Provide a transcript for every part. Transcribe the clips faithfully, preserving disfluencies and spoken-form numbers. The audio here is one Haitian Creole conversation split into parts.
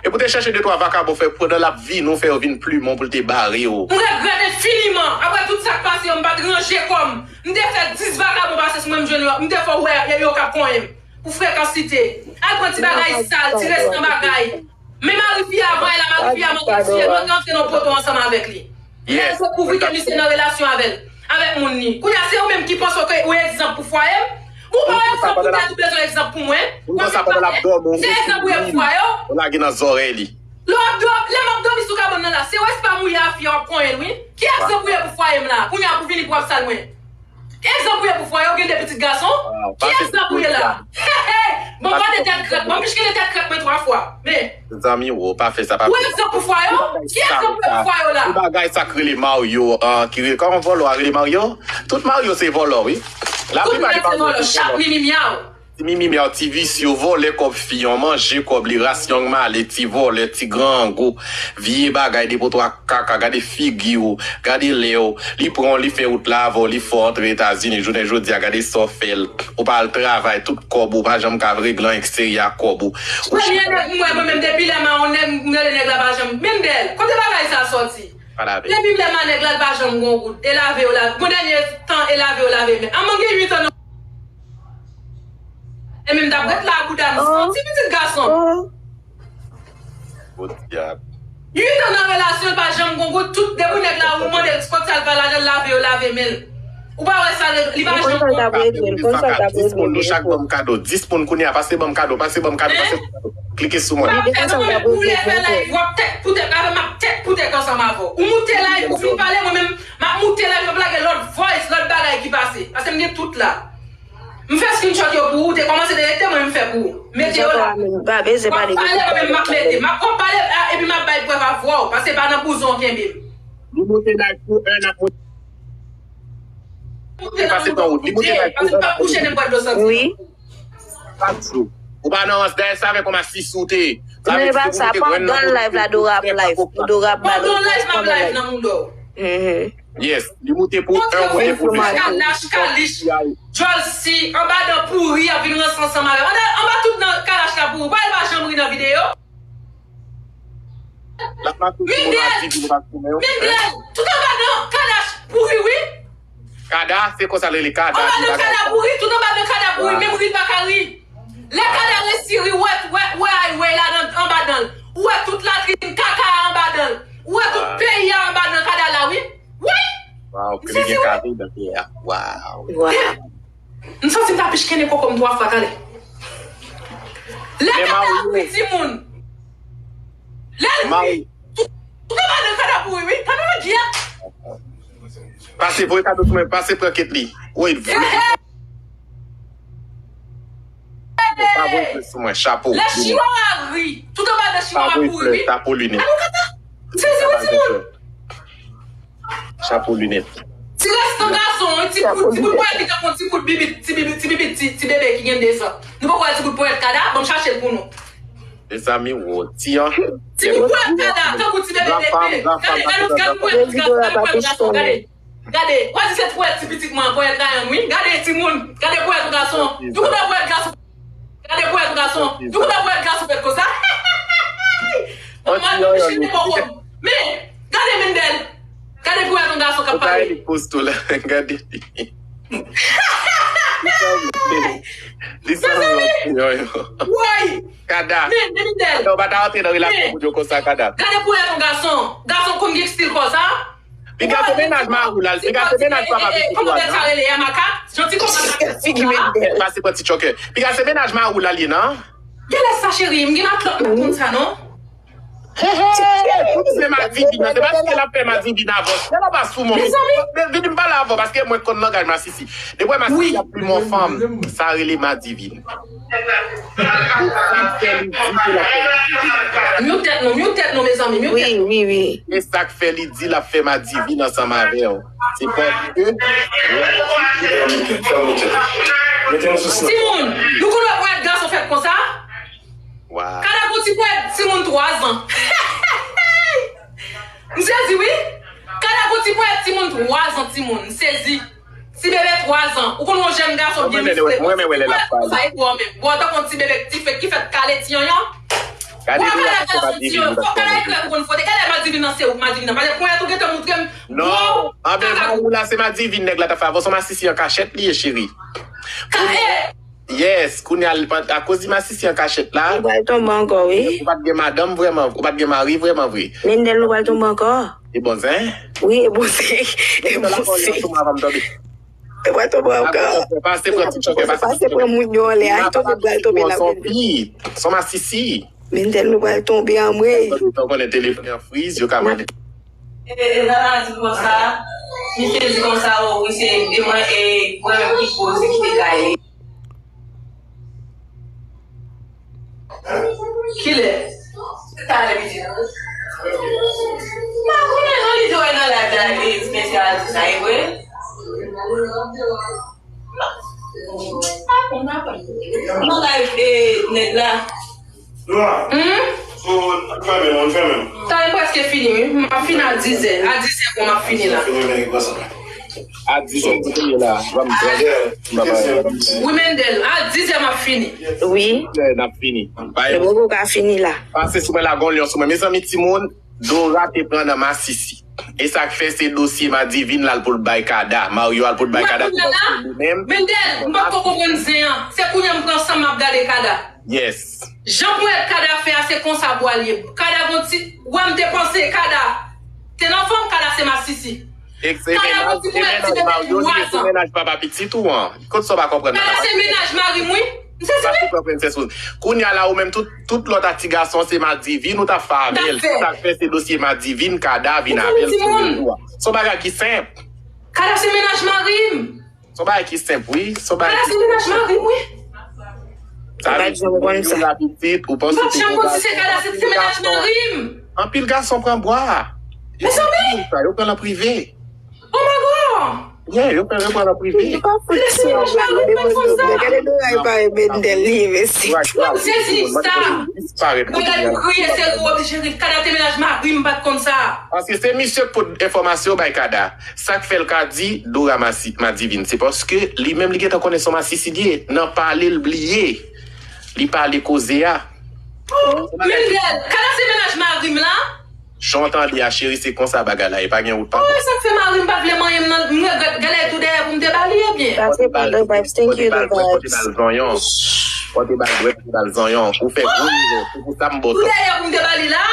Epi w te chèche de twa vakabon fè pandan l ap vini, w fè yo vin plimen w pou l te bare w. M regrèt enfiniman. Apre tout sa k pase yo, m pa t ranje kò m. M te fè dis vakabon pase sou mwen, m jwenn yo, m te fè w wè yo k ap konyen m. Pou frekansite. Al pran ti bagay sal, ti restan bagay. Men mari fi a, vwayè la, mari fi a manke tiye, manke antre nan poto ansanm avèk li. Lè yo kouvri ke misye nan relasyon avè l, avèk moun li. Kounye a, se ou menm ki panse ke ou egzanp pou fwaye m. Ou pa egzanp pou tèt ou, bezwen egzanp pou mwen. Ou konsa pandan l ap dòmi, ou se egzanp ou ye pou fwaye w. Ou lage nan zòrèy li. Lè w ap dò-, lè m ap dòmi sou kabann nan la, se ou espa mouye a fi a w ap konyen l, wi. Ki egzanp ou ye pou fwaye m la? Kounye a pou vini pou w ap sal mwen. Egzanp ou ye pou fwaye w, gen de pitit gason. Ki egzanp ou ye la? Bon, gade tèt krèk, bon, piske de tèt krèk mwen twa fwa. Men. Zanmi, wo, pa fè sa, pa fè sa. Ou egzanp pou fwaye w? Ki egzanp ou ye pou fwaye w la? Yon bagay sa k rele Mario, ah, ki rele, kòman vòlò a rele Mario? Tout Mario se vòlò, wi. Laplipa de Mario se vòlò. Chak mimi myaw. Ti mimi myaw, ti visye, vòlè kòb fi an, manje kòb li, ras yang male, ti vòlè, ti grangou, vye bagay, depotwa kaka, gade figi w, gade lè w, li pran w, li fè wout la avè w, li fè w antre Etazini, jounen jodi a, gade sa w fè l, ou pa al travay, tout kòb ou, ou pa janm ka regle an eksteryè ak kòb ou. Premye nèg m wè mwen menm depi lè m a yon nèg, m rele nèg la pa janm, Mindèl, kote bagay sa sòti? Depi m lè m a nèg la, l pa janm gon goud. E lave yo lave. Bon, dènye tan, e lave yo lave men. An, mwen gen uit an nan. E menm t ap ret la, bouda m, se yon ti pitit gason. Uit an nan relasyon, l pa janm gon goud. Tout, depi nèg la, ou mande l, kot sa l va, lajan l lave yo lave men l. Ou pa wè sa, li pa janm gon goud. Dis moun, nou chak ban m kado. Dis moun kounye a, pase ban m kado, pase ban m kado, pase ban m kado. Klike sou mwen. Ou lè fè live, w ap tèt pou tèt, avè m ap tèt pou tèt ansanm avè w. Ou moute live, ou fin pale, mwen menm, m ap moute live, m ap lage lòt voice, lòt bagay ki pase. Paske m gen tout la. M fè screenshot yo pou ou, ou te kòmanse de rete, mwen m fè pou ou. Mete yo la. M ap pale, mwen menm, m ap mete. M ap kòm pale, a, epi m ap bay prèv a vwa w, paske pa nan bouzon w kenbe m. Li moute live pou un ap moute. Li moute nan moute, paske m pa bouche nenpòt dlo santi. Chak jou. Ou pa nan rans dèyè sa avèk yon masisi ou te ye. Sa vle di si ou te jwenn nan moun ki te fè pa koko. Pandan live m ap live nan mouda w. Yes, li moute pou un, moute pou de. Kadash, Kalish, Jolsi, anba dan pouri ap vin ranse ansanm avè m. Anba, anba tout dan Kadash la pouri. Ou pa wè l pa janm ri nan videyo. L ap mache sou moun a di pou nou pa tounen yo. Mindèl, tout anba dan Kadash pouri wi. Kada, se konsa l rele, Kada. Anba dan Kada pouri, tout anba dan Kada pouri, menm ri l pa ka ri. Lè Kada resi ri, ou wè, wè, wè ay wè la nan anba dan l. Ou wè tout latrin kaka a anba dan l. Ou wè tout peyi a anba dan Kada la wi. Wi. Waw, kle gen kave nan pye a. Waw. M santi m ta pichkennen koko m twa fwa talè. Lè Kada pouri timoun. Lè l ri. Tout, tout anba dan Kada pouri wi. Tande yon dyab. Pase voye kado sou mwen, pase pran kèt li. Woy. Pa voye flè sou mwen, chapo. Lè chiwawa ri, tout anba dan chiwawa pouri wi. Chapo linèt. Gade yon kaka. M sezi wi timoun. Chapo linèt. Ti restan gason, ti bout, ti bout ponyèt li tankou ti bout bibit, ti bibit, ti bibit, ti, ti bebe ki gen de zan. Nou poko wè ti bout ponyèt Kada, ban m chache l pou nou. Mezanmi, wo, ti an. Ti bout ponyèt Kada, tankou ti bebe, bebe. Gade, gade, gade ponyèt ti gason, gade ponyèt gason, gade. Gade, w a di se ponyèt ti pitit mwen, ponyèt Rayan, wi. Gade timoun, gade ponyèt yon gason. Nou konn wè ponyèt gason. Gade ponyèt yon gason. Nou konn wè ponyèt gason fèt konsa. Mwen, mwen, mwen, mwen, men, gade Mindèl. Gade ponyèt yon gason k ap pale. Li poste la, gade. Li sanble yon yo. Woy! Kada. Men, men Mindèl. Kada, ou pa ta rantre nan relasyon moun yo konsa, Kada. Gade ponyèt yon gason. Gason konn gen stil konsa. Piga se mennaj mari w la, piga se mennaj papa pitit ou a. Kòman bèl sa rele, Yamaka? Janti kòman sa? Figi Mindèl. Pase pran ti chòkè. Piga se mennaj mari w la li ye, non? Genlè sa, cheri, m gen matlòt, m pa konn sa, non. He, he, tout se madivin nan. Se paske l ap fè madivin avè w. Lè l ap asou mwen. Mezanmi. Vin, vin m pale avè w, paske mwen konn langaj masisi. Depi w wè masisi ap plimen yon fanm, sa rele madivin. E sa k fè li di ke l ap fè madivin. Mute tèt nou, mute tèt nou, mezanmi, mute tèt nou. Wi, wi, wi. E sa k fè li di l ap fè madivin ansanm avè w. Se paske. Timoun, nou konn wè ponyèt gason fèt konsa? Waw. Kada gon ti ponyèt timoun twa zan. M sezi, wi. Kada gon ti ponyèt timoun twa zan, timoun. M sezi. Ti bebe twa zan. Ou konn yon jèn gason byen miskle. Mwen renmen wè lè l ap pale. Sa e bò menm. Bò tankou yon ti bebe ki fèt, ki fèt kale ti yanyan. Gade Dora, se Madivin. Fòk Kada ekrè pou konn fwote. Gade Madivin nan, se ou Madivin nan. Paske kounye a tou gentan montre m. Non, anben, mari w la se Madivin nèg la t ap fè avè w, se yon masisi an kachèt li ye, cheri. Ka, e, Yes, kounye a, akoz li masisi an kachèt la. Ou pral tonbe ankò, wi. Ou pa t gen madanm vrèman, ou pa t gen mari vrèman vre. Mendel, nou pral tonbe ankò. E bon zen? Wi, e bon zen. E bon zen. Ou pral tonbe ankò. Pase pran ti chòkè, pase pran moun yo anlè a, tonbe, pral tonbe la. Son masisi. Mendel, nou pral tonbe anmwey. Ou konnen telefòn an friz, yo ka mande. E, e, Nana di konsa, misye di konsa, o, wi, se, e mwen, e, mwen menm ki koze ki te gaye. Kilè? Talè, misye. M pa konnen non, li di wè nan live la, li espesyal, sa e vre? M pa konn, m pa konn. Nan live, e, nèg la. Hmm? So, ann fèmen, ann fèmen. Tan prèske fini, wi. M ap fini a dizè. A dizè, bon, m ap fini la. A dizè, kote ye la? Ban m, ban m. Wi, Mendel, a dizè m ap fini. Wi. Dizè n ap fini. Bay. Yo poko ka fini la. Pase sou mwen la, gon lyon sou mwen. Mezanmi, timoun, Dora te pran nan masisi. E sa k fè se dosye Madivin l al pou l bay Kada. Mario al pou l bay Kada. Mwen konn la, Mendel, m pa ko konprann zen an. Se kounye a m pran san m ap gade Kada. Yes. Jan ponyèt Kada fè a, se konsa bwa l ye. Kada gon ti, wè m te panse Kada te nan fòm, Kada se masisi. Kada gon ti ponyèt ti bebe twa zan. Se mennaj papa pitit ou an. Kot sa w pa konprann nan? Kada se mennaj mari m, wi. M sezi, wi. Kounye a la, ou menm, tout, tout lòt a ti gason se Madivin ou t ap fè avè l. Se sa k fè se dosye Madivin, Kada vin avè l sou rezo a. Se yon bagay ki senp. Kada se mennaj mari m. Se yon bagay ki senp, wi. Se yon bagay ki senp. Sa vle di, ou konn sa. M pa t janm konn si se Kada, se, se mennaj mari m. Anpil gason pran bwa. Mezanmi! Yo pran l an prive. Oh my God! Yeah, yo pran, yo pran l an prive. Li pa fout sou mennaj mari m, pa t konn sa. Gade Dora, e pa Mendel li ye, mesye. M sezi sa. Bagay pou kriye, seri, ou oblije ri. Kada te mennaj mari m, m pa t konn sa. Paske se misye k pot enfòmasyon bay Kada. Sa k fè l ka di Dora masi, Madivin, se paske li menm li gentan konnen se yon masisi li ye. Nan pale l bliye. Li pale koze a. Oh, Mendel, Kada se mennaj mari m la? Jan w tande a, cheri, se konsa bagay la ye. Pa gen wout pa. Oh, e sa k fè mari m pa t vle manyen m nan, m regrèt, gade tou dèyè pou m te ba li, ebyen. Sa se pa the vibes, thank you, the vibes. Fò te ba l dwèt, fò te ba l zonyon. Ou fè gwo erè. Se pou sa m ba w tò. Tou dèyè pou m te ba li la?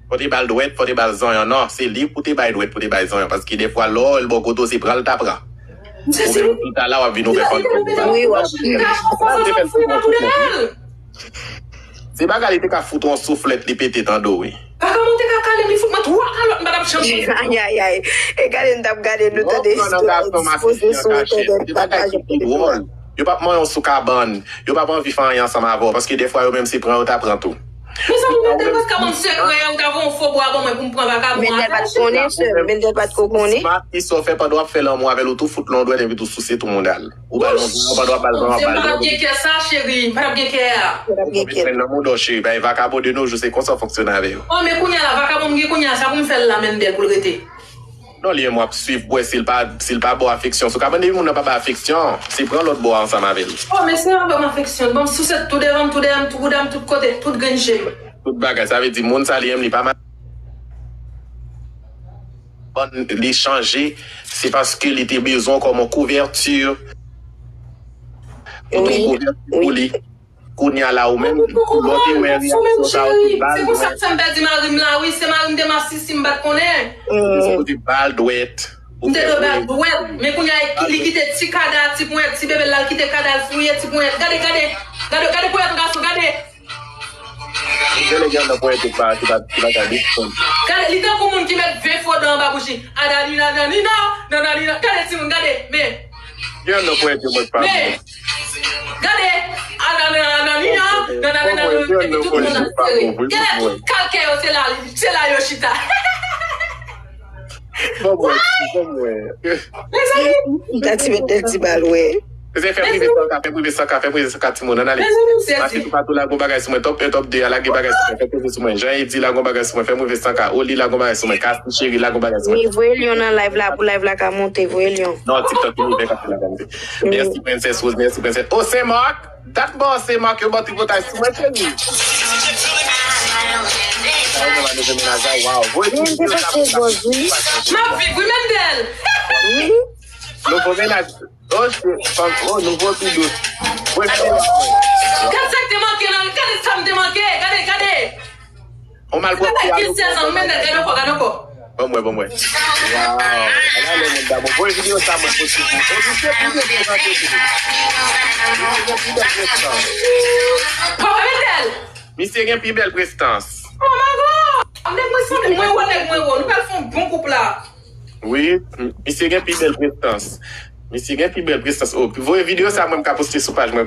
Fò te ba l dwèt, fò te ba l zonyon. Non, se li pou te bay dwèt, pou te bay zonyon. Paske defwa, lè w wè l bò kote w, se pran l ta pran. Ou menm, tout a la, w ap vin ouvè kò l pou ou. Wi, w ap. Se bagay li te ka fout yon souflèt, li pete tande w, wi. Vagabon te ka kale m, li fout mwen twa kalòt, m pa t ap janm. Ayayay. E gade, m t ap gade nou tande istwa yo dispoze sou entènèt, pataje pou nou. Yo p ap manyen w sou kabann. Yo p ap anvi fè anyen ansanm avè w, paske defwa yo menm se pran yo ta pran tou. Mezanmi, Mendel pa t ka ban m sekrè a, ou ta voye yon fo bwa ban mwen pou m pran vagabon an. Mendel pa t konnen, sè, Mendel pa t ko konnen. Smart, ki sa w fè pandan w ap fè lanmou avè l, ou tou fout l yon dwèt epi tou souse tou mouda l. Ou ba l yon zanyon pandan w ap ba l zanyon, ba l zanyon. Ou pa t gen kè sa, cheri, m pa t ap gen kè a. Ou pa t gen kè. Ou nan mouda w, cheri, bay vakabon de nos jours, se konsa w fonksyone avè yo. Oh, men kounye a la, vakabon m gen kounye a, sa pou m fè l la, Mendel, pou l rete. Non, li menm w ap swiv pou wè si l pa, si l pa ba w afeksyon. Sou kabann depi moun nan pa ba afeksyon, se pran lòt bò a ansanm avè l. Oh, mesye, an ban m afeksyon. Ban m souse tou devan m, tou dèyè m, tou bouda m, tout kote, tout grenn je m. Tout bagay, sa vle di moun sa li menm li pa mal. Ban li chanje, se paske li te bezwen w kòm yon kouvèti. Ou te yon kouvèti pou li. Kounye a la, ou menm, lè w te wè reyaksyon sa yo, ou te ba l dwèt. Se konsa k fè m pèdi mari m la, wi. Se mari m te masisi, m pa t konnen. Ou te ba l dwèt. M te dwe ba l dwèt. Men kounye a, li kite ti Kada, ti ponyèt, ti bebe l la, l kite Kada, l fouye ti ponyèt. Gade, gade, gade, gade ponyèt yon gason, gade. Gen lè gen nan ponyèt ki pa, ki pa, ki pa ka defann. Gade, li tankou moun ki met ven fo dan anba bouji. Adanina, nanina, nananina. Gade timoun, gade, men. Gen nan ponyèt yo mwen pa. Men, gade, adanina, nanina, nananina, epi tout moun ap sere. Gade tout kalkè yo, se la, se la yo chita. Bon, mwen, bon, mwen. Mezanmi. Tati met de ti bal, wè. Se fè prive san ka, fè prive san ka, fè prive san ka, timoun, ann ale. Mezanmi, m sezi. Mase toupatou, lage yon bagay sou mwen, top un, top deux a, lage bagay sou mwen, fè prive sou mwen. Jan Edi, lage yon bagay sou mwen, fè prive san ka, Oli, lage yon bagay sou mwen, Kasi Cheri, lage yon bagay sou mwen. Wi, voye lyon nan live la, pou live la ka monte, voye lyon. Non, TikTok, li ouvè, ka fè la vanite. Mèsi, Princess Rose, mèsi, Princess. Oh, Saint Marc, dat bò, Saint Marc, yo bò tripotay sou mwen, cheri. Mennaj la, waw. Voye videyo sa pou sa. M ap viv, wi, Mendel. Nouvo mennaj. Oh, se fanm, oh, nouvo pidous. Voye videyo sa. Gad sa k te manke nan, gade sa m te manke. Gade, gade. On mal pwòp. Gade ki sèz an, Mendel, gade ankò, gade ankò. Bon, mwen, bon, mwen. Waw. Ala lè moun damou. Voye videyo sa mwen posib. Oh, misye pi byen prezante tou. Misye gen pi bèl prezans. Papa Mendel. Misye gen pi bèl prestans. Oh my God! Nèg mwen sanble mwen wè, nèg mwen wè. Nou pral fè yon bon koup la. Wi, misye gen pi bèl prestans. Misye gen pi bèl prestans. Oh, voye videyo sa mwen m ka poste sou paj mwen pou